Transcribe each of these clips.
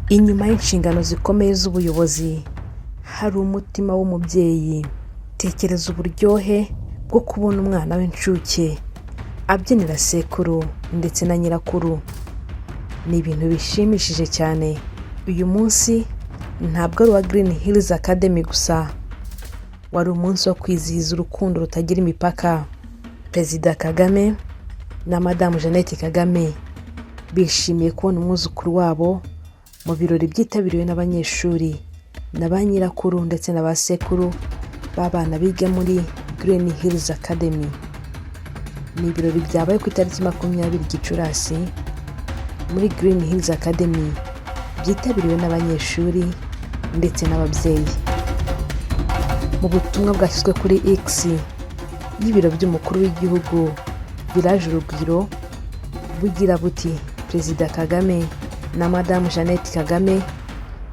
Inyuma y'inshingano zikomeye z'ubuyobozi hari umutima w'umubyeyi. Tekereza uburyohe bwo kubona umwana w'incuke abyinira sekuru ndetse na nyirakuru. Ni ibintu bishimishije cyane. Uyu munsi ntabwo ari uwa Green Hills Academy gusa, wari umunsi wo kwizihiza urukundo rutagira imipaka. Perezida Kagame na Madamu Jeannette Kagame bishimiye kubona umwuzukuru wabo mu birori byitabiriwe n'abanyeshuri na ba nyirakuru ndetse na ba sekuru b'abana biga muri Green Hills Academy. Ni ibirori byabaye ku itariki 20 Gicurasi muri Green Hills Academy, byitabiriwe n'abanyeshuri ndetse n'ababyeyi. Mu butumwa bwashyizwe kuri X y'ibiro by'umukuru w'igihugu Village Urugwiro, bugira buti: "Perezida Kagame na Madamu Jeannette Kagame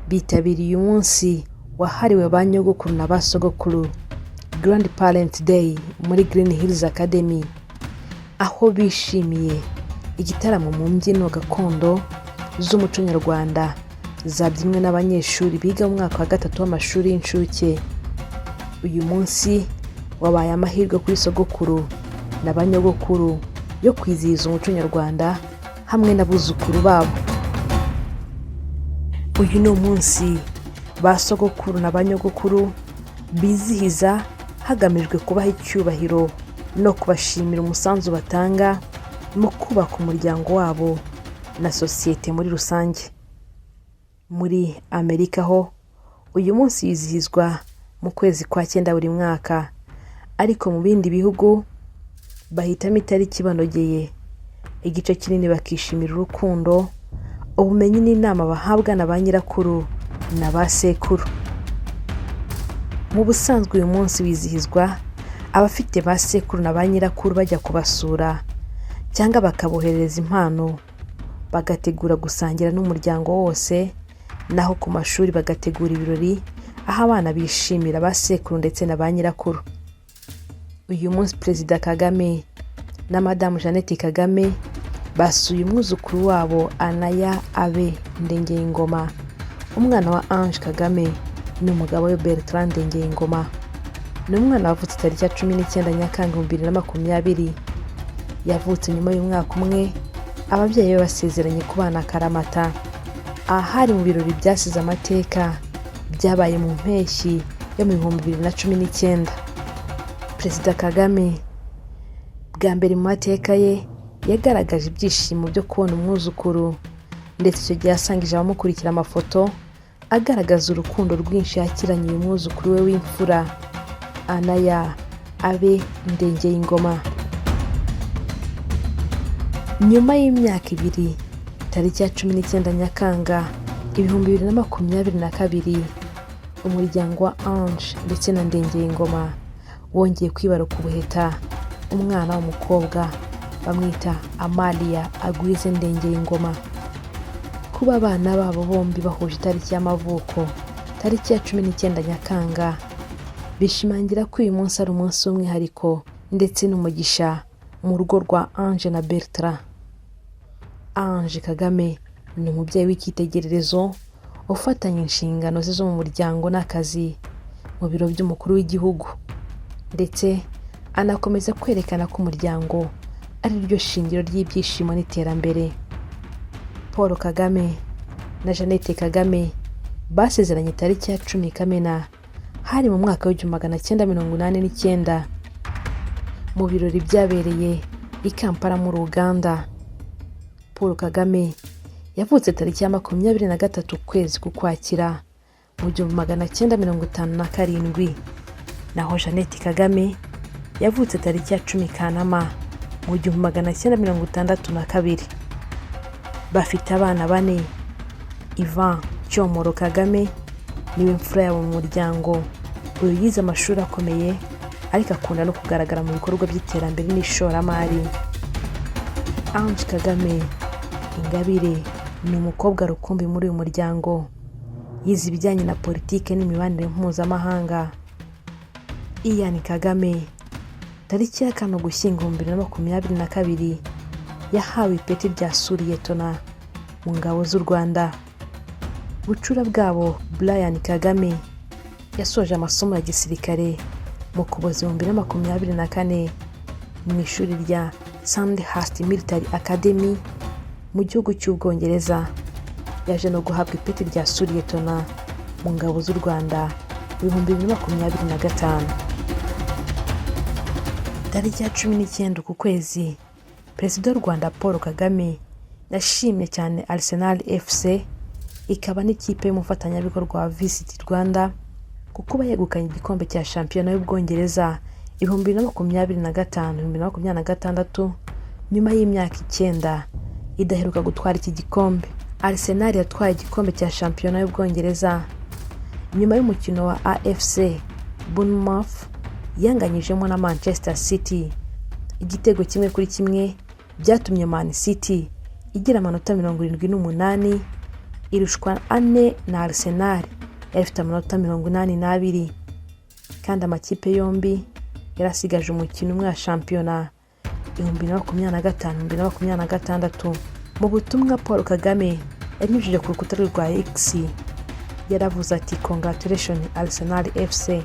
bitabiriye umunsi wahariwe ba nyogokuru na ba sogokuru, Grandparent Day, muri Green Hills Academy, aho bishimiye igitaramo mu mbyino gakondo z'umuco nyarwanda zabyinwe n'abanyeshuri biga mu mwaka wa gatatu w'amashuri y'incuke. Uyu munsi wabaye amahirwe kuri sogokuru na ba nyogokuru yo kwizihiza umuco nyarwanda hamwe n'abuzukuru babo." Uyu ni umunsi ba sogokuru na ba nyogokuru bizihiza hagamijwe kubaha icyubahiro no kubashimira umusanzu batanga mu kubaka umuryango wabo na sosiyete muri rusange. Muri Amerika ho uyu munsi wizihizwa mu kwezi kwa cyenda buri mwaka, ariko mu bindi bihugu bahitamo itariki ibanogeye. Igice kinini bakishimira urukundo, ubumenyi n'inama bahabwa na ba nyirakuru na ba sekuru. Mu busanzwe uyu munsi wizihizwa abafite ba sekuru na ba nyirakuru bajya kubasura cyangwa bakaboherereza impano, bagategura gusangira n'umuryango wose, naho ku mashuri bagategura ibirori aho abana bishimira ba sekuru ndetse na ba nyirakuru. Uyu munsi Perezida Kagame na Madamu Jeannette Kagame basuye umwuzukuru wabo Anaya Abe Ndengeyingoma, umwana wa Ange Kagame n'umugabo we Bertrand Ndengeyingoma. Ni umwana wavutse tariki ya 19 Nyakanga 2020. Yavutse nyuma y'umwaka umwe ababyeyi be basezeranye kubana akaramata. Aha hari mu birori byasize amateka byabaye mu mpeshyi yo mu 2019. Perezida Kagame bwa mbere mu mateka ye yagaragaje ibyishimo byo kubona umwuzukuru, ndetse icyo gihe yasangije abamukurikira amafoto agaragaza urukundo rwinshi yakiranye uyu mwuzukuru we w'imfura, Anaya Abe Ndengeyingoma. Nyuma y'imyaka 2, tariki ya 19 Nyakanga 2022, umuryango wa Ange ndetse na Ndengeyingoma wongeye kwibaruka ubuheta, umwana w'umukobwa bamwita Amalia Agwize Ndengeyingoma. Kuba abana babo bombi bahuje itariki y'amavuko, tariki ya 19 Nyakanga, bishimangira ko uyu munsi ari umunsi w'umwihariko ndetse n'umugisha mu rugo rwa Ange na Bertrand. Ange Kagame ni umubyeyi w'icyitegererezo ufatanya inshingano ze zo mu muryango n'akazi mu biro by'umukuru w'igihugu, ndetse anakomeza kwerekana ko umuryango ari ryo shingiro ry'ibyishimo n'iterambere. Paul Kagame na Jeannette Kagame basezeranye tariki ya 10 Kamena, hari mu mwaka w'1989, mu birori byabereye i Kampala muri Uganda. Paul Kagame yavutse tariki ya 23 ukwezi k'Ukwakira mu 1957, naho Jeannette Kagame yavutse tariki ya 10 Kanama mu 1962. Bafite abana bane. Ivan Cyomoro Kagame niwe mfura yabo mu muryango. Uyu yize amashuri akomeye, ariko akunda no kugaragara mu bikorwa by'iterambere n'ishoramari. Ange Kagame Ingabire ni umukobwa rukumbi muri uyu muryango. Yize ibijyanye na politiki n'imibanire mpuzamahanga. Ian Kagame, tariki ya 4 Ugushyingo 2022, yahawe ipeti rya suriyetona mu ngabo z'u Rwanda. Bucura bwabo Brian Kagame yasoje amasomo ya gisirikare mu Ukuboza 2024 mu ishuri rya Sandhurst Military Academy mu gihugu cy'Ubwongereza. Yaje no guhabwa ipeti rya Suliyetona mu ngabo z'u Rwanda mu 2025. Tariki ya 19 uku kwezi, Perezida w'u Rwanda Paul Kagame yashimye cyane Arsenal FC, ikaba n'ikipe y'umufatanyabikorwa wa Visit Rwanda, ku kuba yegukanye igikombe cya shampiyona y'Ubwongereza 2025 2026, nyuma y'imyaka 9 idaheruka gutwara iki gikombe. Arsenal yatwaye igikombe cya shampiyona y'Ubwongereza nyuma y'umukino wa AFC Bournemouth yanganyijemo na Manchester City igitego 1-1, byatumye Man City igira amanota 78, irushwa 4 na Arsenal yari ifite amanota 82, kandi amakipe yombi yari asigaje umukino umwe wa shampiyona 2025 2026. Mu butumwa Paul Kagame yanyujije ku rukuta rwe rwa X, yaravuze ati: "Congratulation Arsenal FC,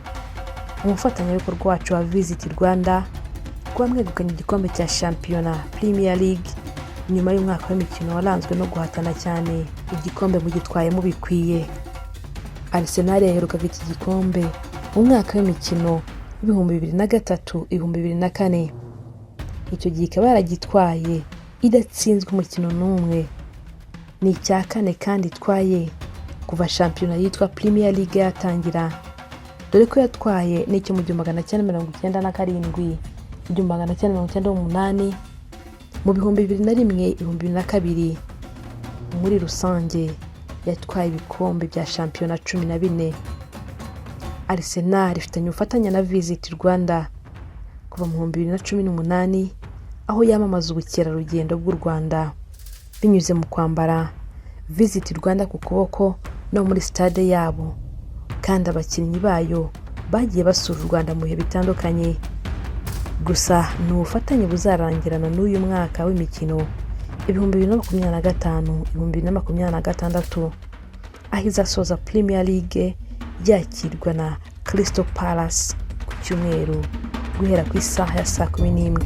umufatanyabikorwa wacu wa Visit Rwanda, kuba mwegukanye igikombe cya shampiyona Premier League nyuma y'umwaka w'imikino waranzwe no guhatana cyane. Igikombe mugitwaye mubikwiye." Arsenal yaherukaga iki gikombe mu mwaka w'imikino w'2003 2004, icyo gihe ikaba yaragitwaye idatsinzwe umukino n'umwe. Ni icya kane kandi itwaye kuva shampiyona yitwa Premier League yatangira, dore ko yatwaye n'icyo mu 1997, 1998, mu 2001, 2002. Muri rusange yatwaye ibikombe bya shampiyona 14. Arsenal ifitanye ubufatanye na Visit Rwanda kuva mu 2018, aho yamamaza ubukerarugendo bw'u Rwanda binyuze mu kwambara Visit Rwanda ku kuboko no muri sitade yabo, kandi abakinnyi bayo bagiye basura u Rwanda mu bihe bitandukanye. Gusa ni ubufatanye buzarangirana n'uyu mwaka w'imikino 2025 2026, aho izasoza Premier League yakirwa na Crystal Palace ku cyumweru guhera ku isaha ya saa 11.